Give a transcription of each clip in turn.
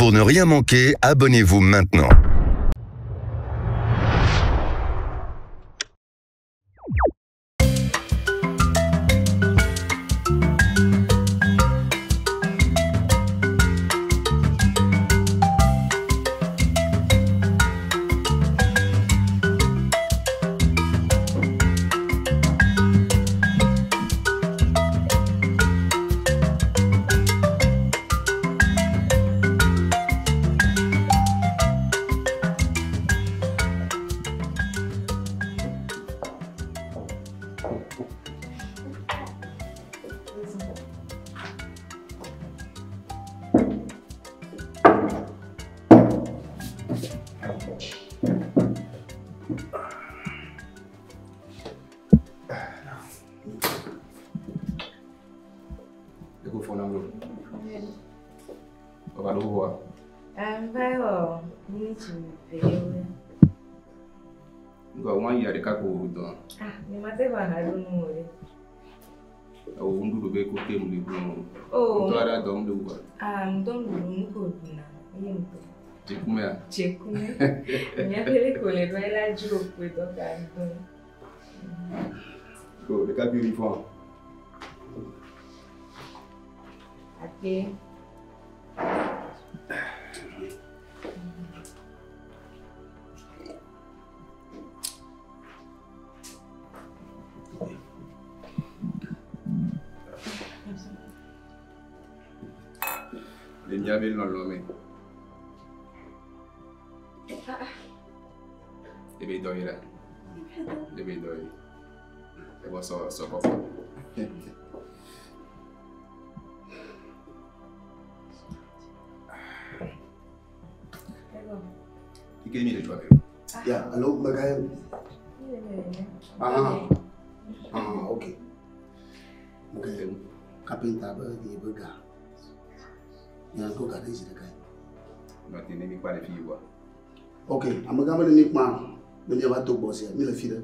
Pour ne rien manquer, abonnez-vous maintenant. Yeah, hello, Magaye. Ah, ah, okay. Okay, carpenter, but the burger. You go garage the guy. Not in any quality. Okay, I'm going to make man. When you have to boss here, me the feeder.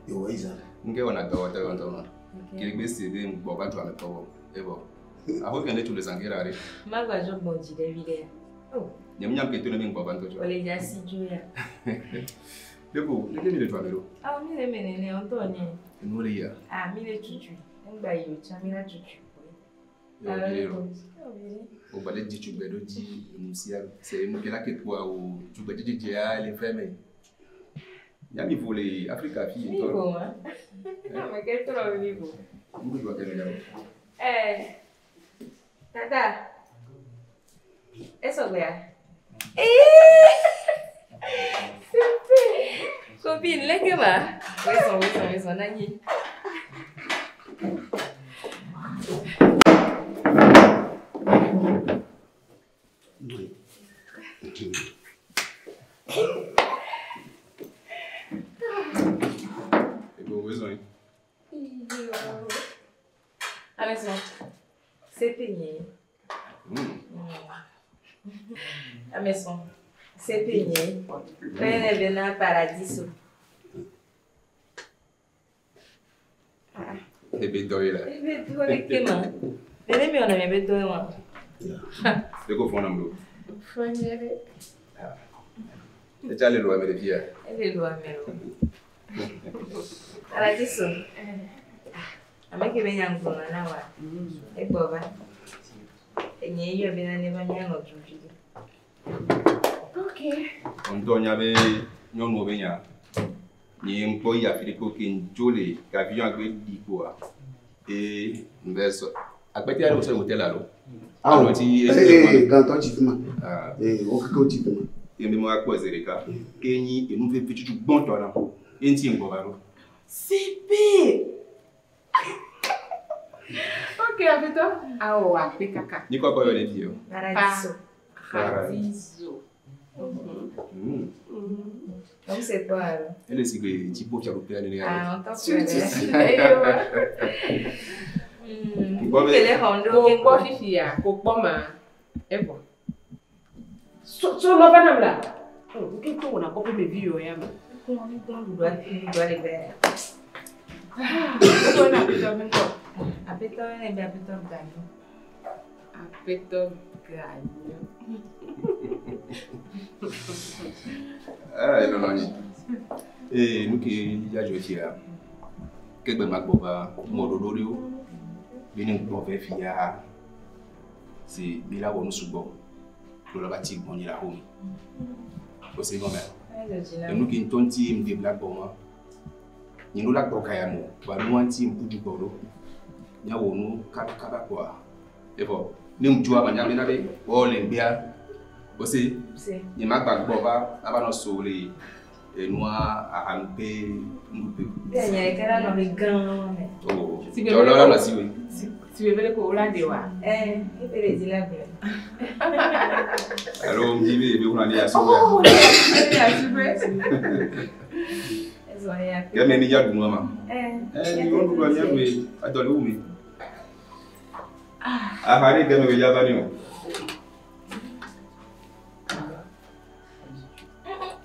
You always are. Nge wana gawa tayo ntoma. Kirigbe sebe mgboba to ametowo. Ebo. I hope you need to listen here are. Magwa jo bonji de vile. Oh. Nyamnyam keto na mi mgboba ntojo. Ole jasi juya. Debo, ndeke mi le twamero. Ah, mi le menene ontoni. Enore ya. Ah, mi le chuchu. Ngba yo cha mi la chuchu. Yo biro. O bale di chugbe do di musia. C'est mu kela ke toi o chugbe di di a le frère Yami vole Africa fi to. Vivo, hein. Mais quel trop vivo. Mungu wa kele yao. Eh. Tata. Eso wea. Eh! Super. Copine, leke ma. Weson, weson, weson nani. Oui. C'est payé. Ah, mais son. C'est payé. Venez paradiso. Et bien, là. Et bien, comment? Venez, mais on a bien besoin. C'est quoi, fond, amlo? Et tu as le loin, mais les filles. Elle est loin, mais. Paradiso. Ameke be nyango na wa. E gboba. Enye iyo be na neba nyango juju. Okay. Onto nya be nyonu be nya. Ni mpo ya Afriko ke njole ka avion agbe di ko a. E mbeso. Agbete ya lo so hotel alo. Ah, ti eh ganto ti fuma. Ah. Eh o ko ti fuma. E mi mo akpo zereka. Ke nyi enu fe fi tutu gbon to na. E nti ngbo ba ro. CP. Ok, Apito. Ah, oh, ape kaka. Ni quoi quoi les filles? Paradiso. Paradiso. Donc c'est toi alors. Elle est si que tipo qui a loupé l'année. Ah, on t'en Tu Kele hondo ke ko fifi ya, ko poma. Ebo. So so lo bana mla. Oh, ke to na ko me vi yo ya ma. Ko ni ko lu do le be. Ah, ko na Apito men ko. Apito ne be Apito gano. Apito Ganye. Ah, non, non. Eh, nu ke ya jo fia. Ke gbe ma gbɔ va mɔɖoɖo ɖewo be ne ŋgbɔ vɛ fia si mi la wɔ nu sugbɔ ɖo la va tsi gbɔnye le axome. O se gɔmea? Enu ke ŋutɔ ŋuti ŋde bla gbɔ ma. Nye ɖo la gbɔ kaya mo, vɔa nua ŋuti ŋku dzu gbɔ ɖo. Míawɔ nu kabakaba kpoa. Evɔ ne ŋdzoa manya bena be wɔ le ŋgbea. O se? Nye ma gba gbɔ va ava nɔ so le enua ahanupe nuɖuƒe. Bẹ́ẹ̀ ni ẹ̀ka lánàá fi gan-an mẹ́. Oh, Si bebe jɔlɔ la nɔ asi woe. Si bebe ko wula de wa. Ẹ ìbéèrè di lágbẹ̀rẹ̀. Alo ŋdi be ebe ŋlɔ ne asi woea. Oh, ne ya super. Ẹ sọ ya pé. Kɛmɛ mi dza ɖu nua ma. Ẹ Eh, mi wo nuɖuɖua mía ɖue, adɔ le wu mi. Aha ɖe gɛmɛ be dza va ne o.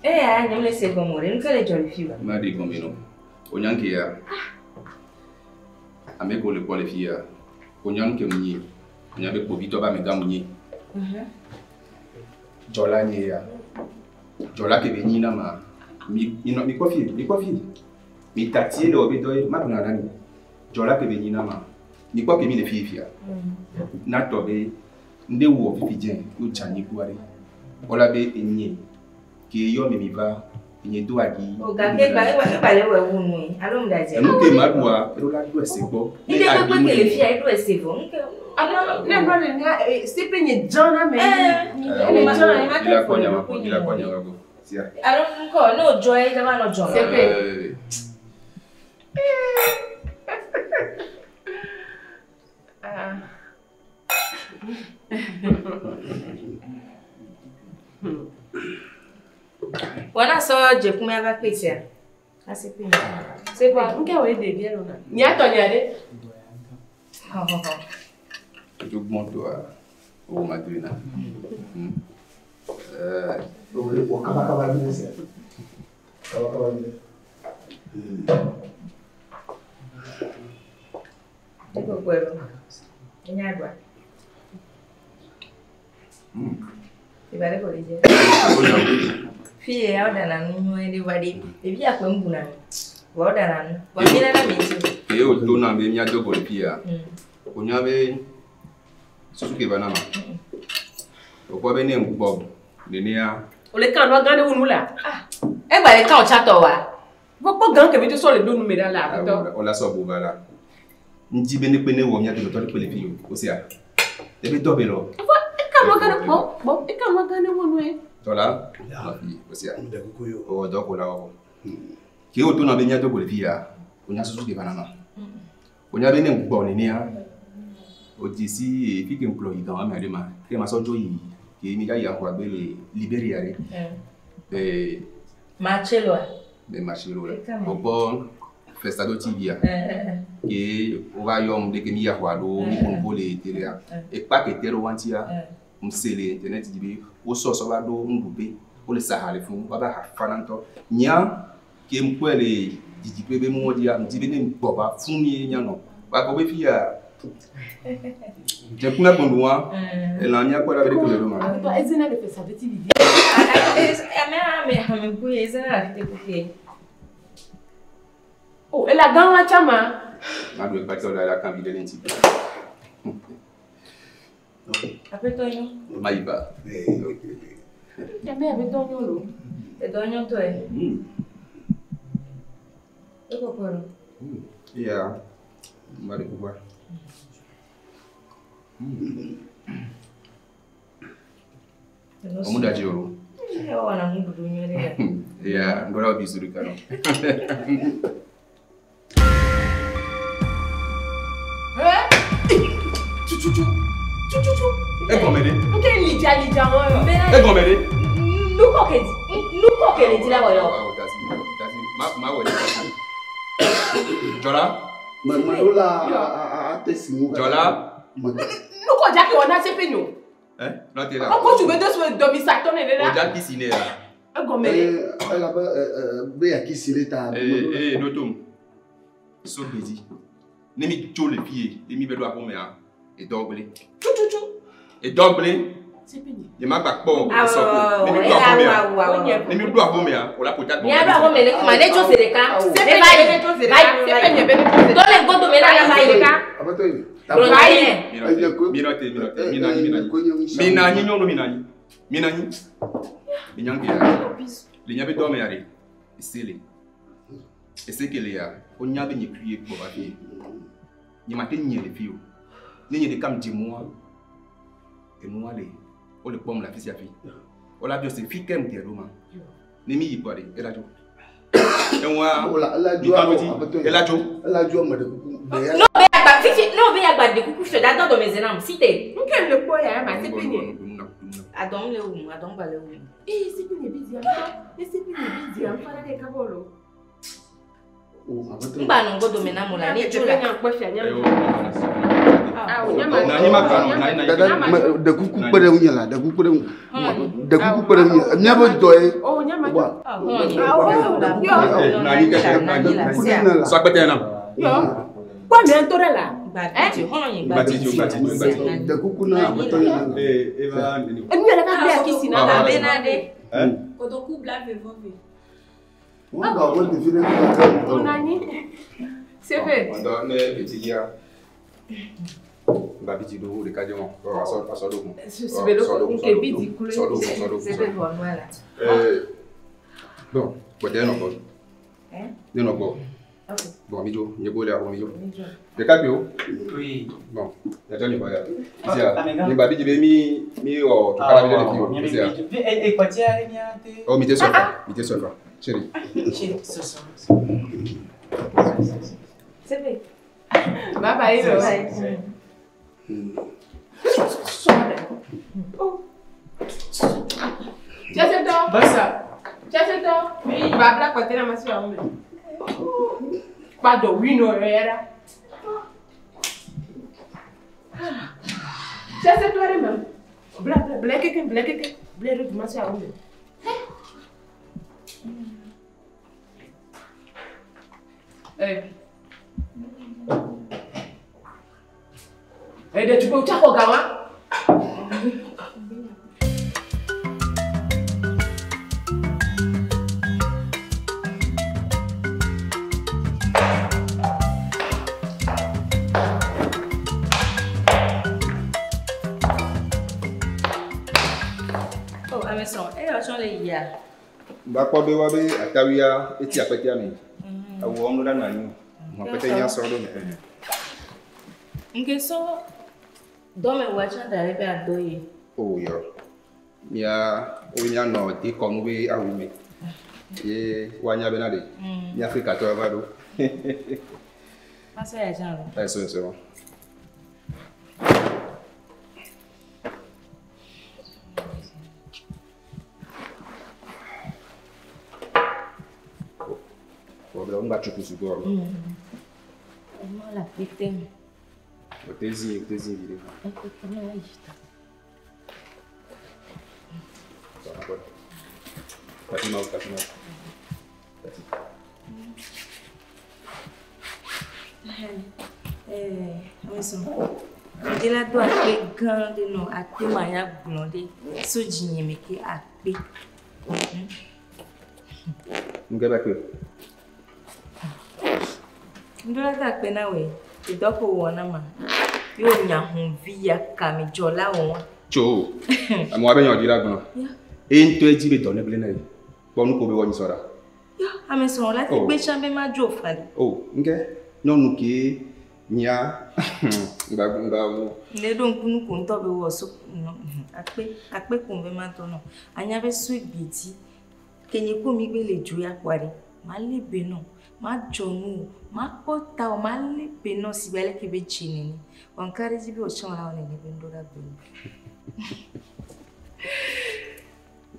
Ẹ yà nyɛ le se gɔmɔ ɖe nuka le dzɔ le fi wa. Ma ɖe gɔme nɔ. O nya ŋke ya. Ame kewo le kpɔ le fi ya, o nya nu ke mu nyi. O nya be kpovitɔ be amegã mu nyi. Dzɔla nye ya. Dzɔla ke be nyi na ma, mi mi nɔ mi kpɔ fi, mi kpɔ fi. Mi tatie le wɔ be dɔ ye, ma gblɔ na mi. Dzɔla ke be nyi na ma, mi kpɔ ke mi le fi fia. Na tɔ be ŋɖe wɔ fifi dze yo dze anyi ku aɖe. Wɔla be enye ke yɔ mi mi va, enye do aɖi. O gake egba egba egba le wɔ ewu nu yi alo mu da dze. Enu ke ma ɖua, eɖo la ɖo ese gbɔ. Ne Ndé aɖi kpekpe mu ke le le fi ya eɖo ese vɔ nke. Ne nɔ ne ne sepe nye jana me. Ẹ Ne jana ma Mi la kpɔ nyama kpɔ, mi la kpɔ nyama kpɔ. Sia. Alo ŋkɔ ne o dzɔ ye dama nɔ dzɔ. Sepe. Ah. Wɔna sɔ dzekume ava kpe sia. Ase pe. C'est quoi? Nke o de bien lona. Nya to nya de. Xɔ xɔ xɔ. Edzo gbɔn toa, o ma doe na. Wɔ kabakaba bi ne sɛ. Kabakaba bi ne. Eko gbɔ ɖo. Enya ɖua. Ìbá ɖe ko le dze. O nya o. Fi ya woɖana nu nyuie ɖe va ɖe. Ɖevi akpe ŋu buna nu. Vɔ woɖana nu. Vɔ mi nana mi ŋuti. Ke o to na be mía do go le fi ya. O nya be susu ke va na ma. O kpɔ be ne ŋgbɔ nenea, O le kan no gan de wunu la. Egba le kan o tɔ wa. Fo kpɔ gan ke bi to so le do nu me da la aƒetɔ. o la sɔ bo va la. Ŋdi be ne kpe ne wɔ mía dometɔ ɖe kpe le fi o. O sia. Ebe dɔ be lɔ. E kan no gan de kpɔ kpɔ e kan no gan de wunu e. Tɔla, nɔ fi o sia. Ŋu ɖe kuku yi o. O dɔ ko la wɔ. Ke o to na be mía do go le fi ya, o nya susu ke va na ma. O nya be ne ŋgbɔ nenea, o dzi si fi ke ŋkplɔ yi gan ame aɖe ma, ke ma sɔ dzo yi ke mi dza yi axɔa gbe le Liberia ɖe. Ee, Matse lɔa. le marché lo le. Eka me. O kpɔ Festado TV ya. Ke wova yɔm ɖe ke mi yi axɔa ɖo, mi ƒo nu le télé Ekpa ke te ɖo wa ŋutia, ŋse le internet dzi be wosɔ sɔ va ɖo nuɖuƒe, wole sa ha le funu, woava ha fana ŋutɔ. Nyea ke ŋkpɔe le didiƒe be nuwo dzia, ŋdi be ne ŋgbɔ va funu ye mianɔ. Wakɔ be fi ya, dzekuna gbɔ̃ ɖua, elã míakpɔ ɖa be ɖeke le ɖo ma. Aƒetɔ ezena le fesa de TV. Ame ame ame ku ye zena le afi te ku ke. Oh, e la gan wa chama. Maɖu ekpatɔ ɖe la kan vi ɖe le ŋuti. Aƒetɔ nyo. Mayi ba. Eme aƒetɔ nyo lo. Edɔ nyo tɔe. Ekɔkɔ ɖo. Eya, ma ɖe kukua. Ɔmu da dzi o lo. Ewɔna nuɖuɖu nyuie ɖe ya. Eya, ŋgɔ la wo bi su ɖeka nɔ. Chu chu chu. Chu chu chu. Egɔme ɖe. Nke lija lija wɔn yɔ. Egɔme ɖe. Nukɔ ke nukɔ ke le di la wɔ yɔ. Awɔ, tasi, tasi, ma ma wɔ ɖe tasi. Dzɔla, Mɛ mɛ ɖo la a a te si ŋu. dzɔla. Mɛ Nukɔ dza ke wɔ na sepe nyo. Ɛ, nɔ te la. Ɔkɔ tu be do so dɔmi sa tɔ ne O la. dza kisi ne ya. Egɔme ɖe. elabe ɛ ɛ be yakisi ɖe ta. Ee, ee, ɖo tom. So gbedzi. Ne mi tso le fi ye, ye mi be ɖo aƒemea, edɔ gblẽ. Chu chu chu. Edɔ gblẽ. Nye ma gba kpɔ o. Esɔ ko. Ne mi ɖo ahomea. Ne mi ɖo ahomea, o la ko da gbɔ. Mía ɖo ahome le kuma ne tso se ɖeka. Ne va yi. Va yi. Tɔ le ŋgodo me na na va yi. Aƒetɔ yi. Gblɔ va yi. Mi nɔ te, mi nɔ te, mi nɔ anyi, mi nɔ anyi. Mi nɔ anyi nyɔnu, mi nɔ anyi. Mi nɔ anyi. Mi nya ŋke ya. Le nya be dɔ me ya ɖe. Ese le. Ese ke le ya. O nya be nye kui ye gbɔ va fi ye. Nye ma te nye le fi o. Ne nye ɖeka mi dze mɔa, enua le o le kpɔm le afi sia fi. O la biɔ se fi ke mi te ɖo ma. Ne mi yi kpɔ ɖe, ela dzo. Eŋua, mi ka ɖo dzi, ela dzo. Ela dzo ame ɖe kuku. No be agba fifi no be agba de kuku fɛ da dɔ dɔmɛ zenam si te. Nke le kpɔ ya ma sepe nye. Adɔm le wum, adɔm gba le wum. Ee sepe nye bi di amfa. Ne sepe nye bi di amfa la de kabɔ lo. Ŋgba nɔ ŋgodo me na mo la ne dzo la. Nya kpɔ fia nya. Dada, ɖe kuku kpe ɖe ŋunye la, ɖe kuku ɖe ŋu, ɖe kuku kpe ɖe ŋunye. Míaƒe dɔ ye. Wa. Sɔ akpɛtɛ nam. Kpɔ mi ŋutɔ ɖe la. Ɖe kuku na aƒetɔ yi na. Enu yɛrɛ ka bɛ kisi na la. Be na de. Kotoku bla ve vɔ ve. Wọn gba wọn ɖevi ɖe kuku. O na nyi. Sepe. Ɔdɔ ne ɖevi ya. Ba bi dzi ɖo ɖeka dze mɔ. Asɔ asɔ ɖo kun. Sebe lo nke bi di kule. Sɔ ɖo kun, sɔ ɖo kun. Sepe vɔ nua la. Bon, gbɔdɛ nɔ gbɔ. Ne nɔ gbɔ. Bon, mi dzo, nye go le awo mi dzo. Ɖeka kpe o. Oui. Bon, yàtɔ mi bɔ ya. Isia, mi ba bi dzi be mi mi wɔ tukala bi ɖe le fi o. Isia. E kɔtia mia te. Oh, mi te sɔ fa, mi te sɔ fa. Chérie. Sepe. Bye bye lo. Cɛsɛtɔ. Basa. Cɛsɛtɔ. Ba bila kɔtɛ na ma se wa mɛ. Kpadɔ wi nɔ yɛrɛ yɛrɛ. Cɛsɛtɔ de ma. Bila bila bila keke bila keke bila yɛrɛ tun ma se wa mɛ. Eh. Eh, ɖetugbi wotsa xɔ ga wa. Oh, ame sɔn, e yɔ sɔn le yia. Ba kpɔ be wa be atawia eti akpɛtɛa me. Awu wɔm ɖo ɖe nɔ anyi o. Mɔ akpɛtɛ nya sɔ ɖo me. Nke sɔ dɔmɛ wa tsã da ɖe be ado ye. O yɔ. Mia wo mianɔ dekɔnu be awu me. Ye woanya bena ɖe. Mía Afrikatɔwo va ɖo. Masɔ ya tsã lo. Ɛsɔ ɛsɔ. Wɔ ŋgba tsuku sugbɔ o. Emɔ le akpɛtɛ me. O te zi o te zi vi ɖe. Akpɛtɛ me ayi ta. Tati ma wo tati ma wo. Tati. Eh, ame sɔn. Ŋdi la do akpe gã ɖe nɔ akpe ma ya gblɔ ɖe so dzinye me ke akpe. Ŋke be akpe. Ŋdi la do akpe na woe. Edɔ ko wɔ na ma. Ye wo nya hunvi ya kame dzɔla wɔ wa. Tso. Amewo be nya ɖi la gblɔ. Eye ŋutɔ edzi be dɔ ne gblẽ na ye. Kpɔ nu ko be wɔ nyi sɔ ɖa. Yɔ, ame sɔn la te Oh. gbe tsã be ma dzo fa ɖe. O ŋke nyɔnu ke nyia ŋgba ŋgba wo. Ne ɖo ŋku nu ko ŋutɔ be wɔ so nɔ akpe akpe ko be ma tɔ nɔ. Anya be so egbe dzi. Ke nye ko mi gbe le dzo ya kpɔa ɖe. Ma lé be nɔ, ma dzɔ nu o, ma kpɔ ta o, ma lé be nɔ si be aleke be dzi nene. Vɔ ŋka ɖe dzi be wòtsã wòla wɔ nene be ŋɖo ɖa gbe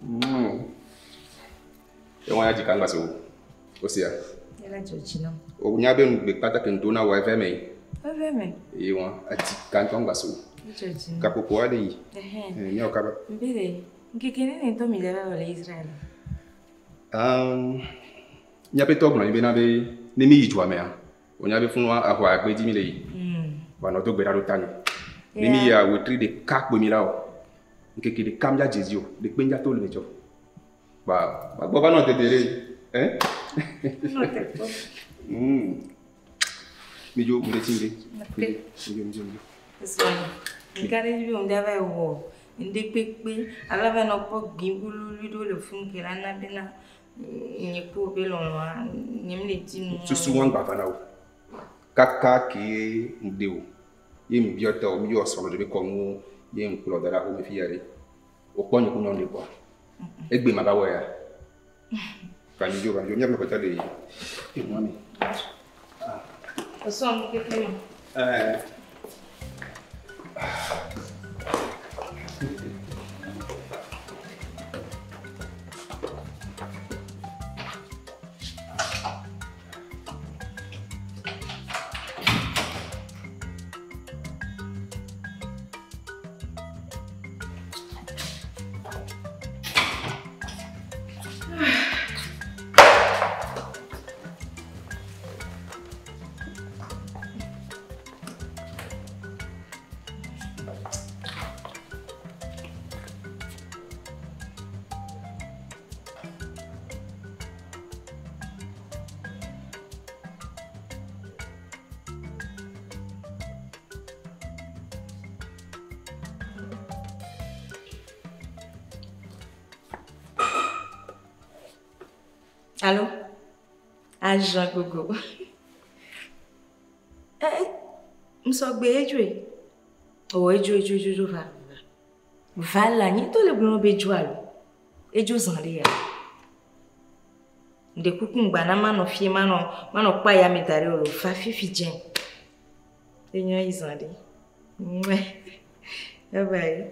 nɔ. Ewa ya dzika ŋgba se o. O sia. Ela dzɔ dzi nam. O nya be nugbe kpata ke ŋdo na wɔ eve me. Eve me. Eye wa adzika ŋutɔ ŋgba se o. Edzɔ dzi nam. Gaƒoƒo aɖe yi. Ɛhɛn. Míawɔ kaba. Mbe ɖe, ŋkeke nene ŋutɔ mi le va wɔ le Israel. Míaƒe tɔ gblɔ nyi bena be ne mi yi dua mea, wonya be funu ahɔa gbe dzi mi le yi. Wòanɔ do gbe ɖa ɖo ta nye. Ne mi ya wetri ɖeka kpoe mi la wɔ. Ŋkeke ɖeka mía dze dzi o. Ɖekpe ŋdza to le me tsɔ. Ba ba gbɔ va nɔ tete ɖe. Hein? Nɔ te kpɔ. Mi dzo mi ɖe tsi mi ɖe. Mi dzo mi dzo mi dzo. Zɔnyi. Nka ɖe dzi be ŋdza va yi wɔ ŋɖe kpekpe alo ava nɔ kpɔ gbibululi ɖewo le funu ke la na bena nye kple be lɔlɔa nye mi le dzi nu. Susu wɔn gba va na wo. Kaka ke ŋde o. Ye mi biɔ tɔ mi yɔ srɔ̃ ɖe be kɔnu ye ŋkplɔ da ɖe axome fi ya ɖe. Wokpɔ nye ku nyɔnu ɖe kpɔa. Egbe ma va wɔ ya. Va mi dzo va mi dzo míaƒe kɔtɔ le enua me. Esɔ nu keke me. Ɛɛ. Allô? Agent gogo. Eh, eh, m'sogbe ejwe. Oh, ejwe, ejwe, ejwe, ejwe, va. Va là, ni to le gblɔ be dzo alo. Edzo zã ɖe ya. Ŋɖe kuku ŋgba na manɔ fie, manɔ, manɔ kpa ya me da ɖe o lo. Va fifi dze. Enyo yi zã ɖe. Mouais. Bye bye.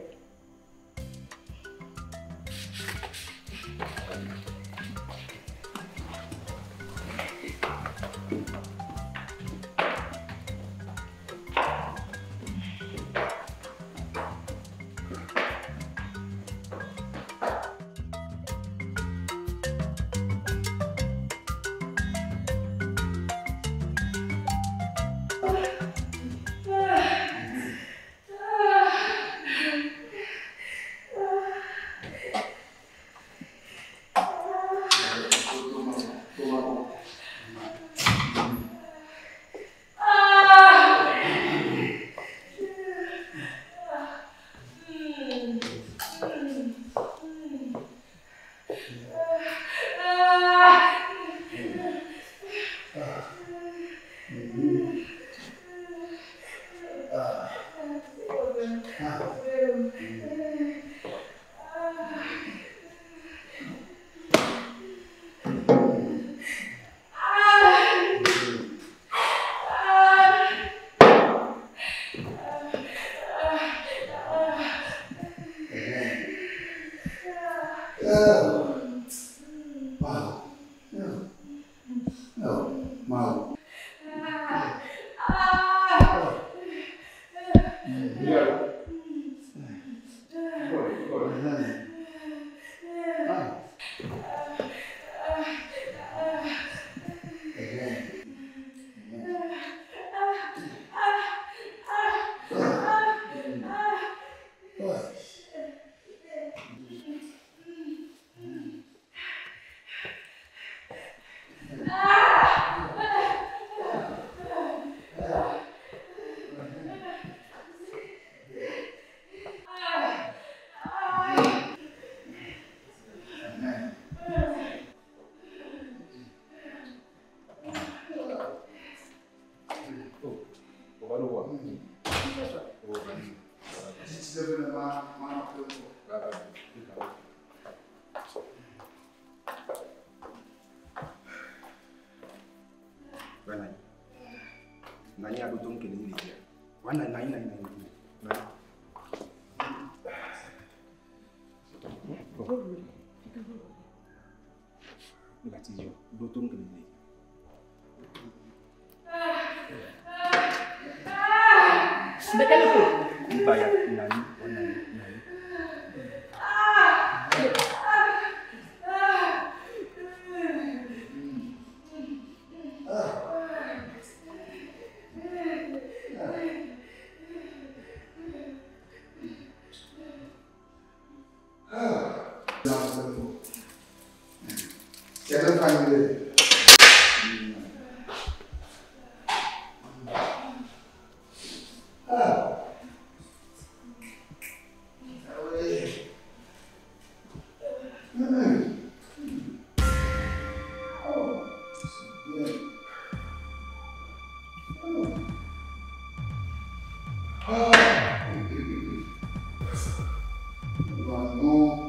Tse ne fa nyi ɖe. Ah. Oh. Yeah. Oh. Non, non,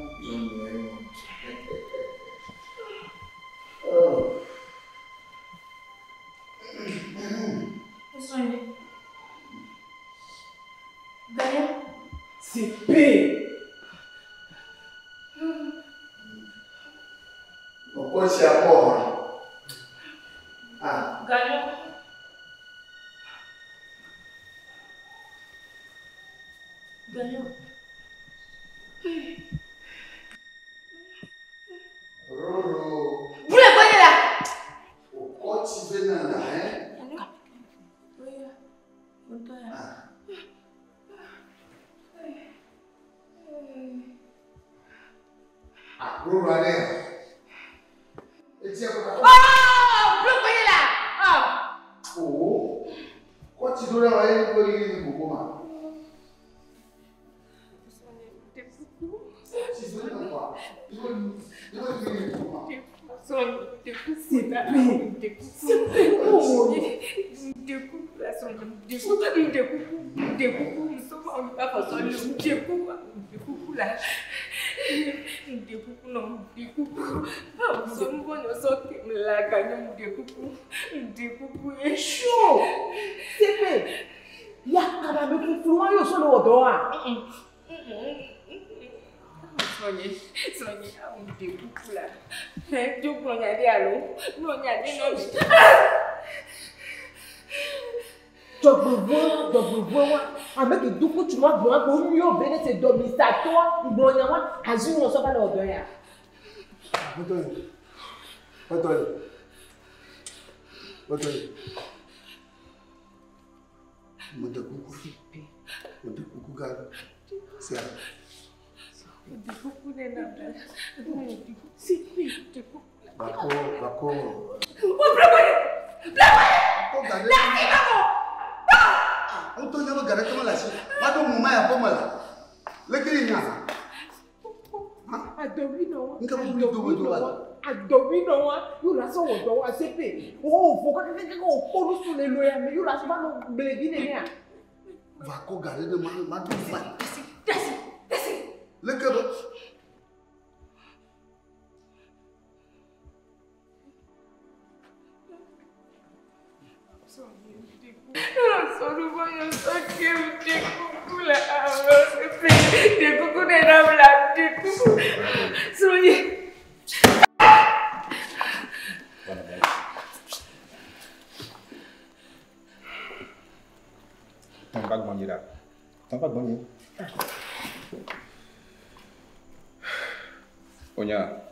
Oh. Gagnant. C'est P. Pourquoi c'est à quoi? Ah. Gagnant. Gagnant. Roro. Vous le voyez là? Pourquoi tu veux là, hein? Oui, Ah. Ah, Roro, allez. Et tiens, Oh, vous le voyez là? Ah. Oh. Quoi tu dois aller pour les beaucoup, ma? Chaud. C'est P. Ya kaba me fufu wa yo solo odo a. Dɔgbevo wa ame ke duku tsu wa gbɔn ko mi yo be ne se dɔmisa tɔ gblɔnya wa azu ŋɔ sɔba le ɔdɔ ya. Bɔtɔ ye. Bɔtɔ ye. Mo de kuku. Mo de kuku ga. C'est Bako, bako. Ah, on te dit que la ma do mu ma ya bo ma la. Le kiri nya. Adɔwi nɔ wa. Nka bu do do wa. Adɔwi nɔ wa yóò la sɔ wɔ dɔ wa sepe. O fo kakakaka o kpolu su le lo ya me yóò la sɔ va nɔ gblẽvi nenea. Va ko gare de ma ma do ma. Le ke bo. T'en vas gagner là. T'en vas gagner. Onya.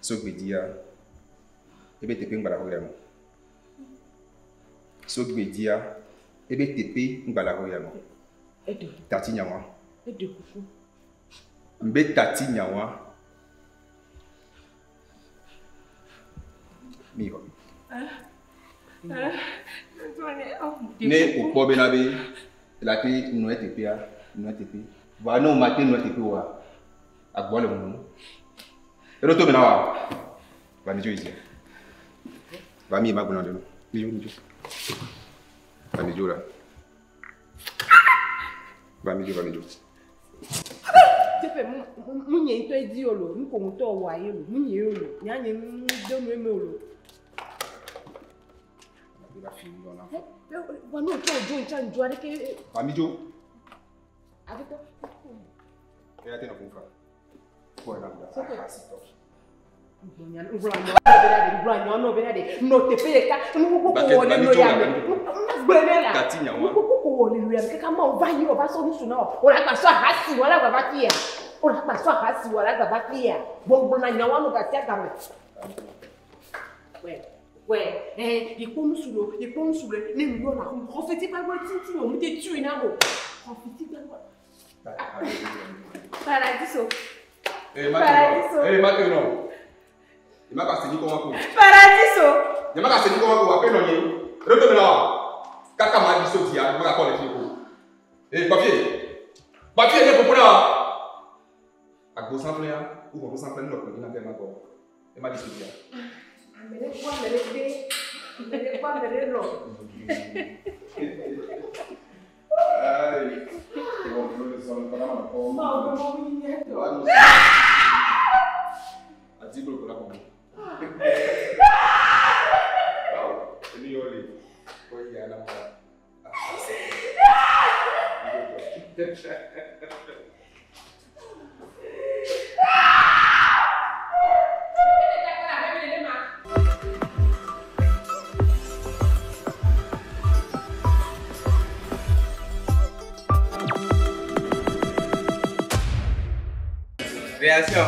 Sogbedia. Ebe tepe ngbala ho ya mo. Sogbedia. Ebe tepe ngbala ho ya mo. Tati nyawa. Ede kuku. Mbe tati nyawa. Mi ho. Ne o kpɔ bena be la te nɔe teƒea nɔe teƒe vɔa ne o ma te nɔe teƒe oa agbɔ le ŋu eɖo to me na wa va mi dzo yi dzia va mi ma gblɔ ɖe nu mi dzo mi dzo va mi dzo la va mi dzo va mi dzo. Sepe mu nye ŋutɔ edi o lo nu ko ŋutɔ wɔ aye lo mu nye o lo nya nye nu de nu eme o lo. Wa n'o tɔ jo ntsa ŋdzo aɖeke. Va mi dzo. Aƒetɔ. Eya te nɔ kun fa. Kpɔ yina Sepe. asi tɔ. Ŋgblɔ bena de nɔ teƒe ɖeka nukuku ko wɔ le lo ya me gblẽ ne la Tati nyawa. nukuku ko wɔ le lo ya me kaka ma o va yi o va sɔ nusu na o o la gba sɔ ahasi wa la gba va fi ya o la gba sɔ ahasi wa la gba va fi ya gbɔngbɔn na nyawa no gasi agame. Wɛ wɛ ɛɛ ikpɔ nusu lo ikpɔ nusu le ne nu yɔ la xɔfeti gbagbo titi o mu te tui na mo xɔfeti gbagbo. Paradiso. Eh, maintenant. Eh, maintenant. Nyema ka se nyikɔ wa ko. Paradiso. Nyema ka se nyikɔ wa ko aƒe nɔ nye. Ɖo to me na wa. Kaka ma ɖi so dzia, nyema ka kɔ le fi ko. Ee kpafie. Kpafie nye popo na wa. Agbo sanflɛ ya, wo xɔ sanflɛ nɔ kpe na ke ma gbɔ. Ema ɖi so dzia. Ame ɖe kpɔ ame ɖe de, ame ɖe kpɔ ame ɖe lɔ. Ayi. Bon, le sɔn kɔnɔ ma kɔ. Mawu be mawu yi nye tɔ. Ati kolo kola kɔnɔ. Bawo, emi yɔ le. Kɔ yi ana ma. Réaction.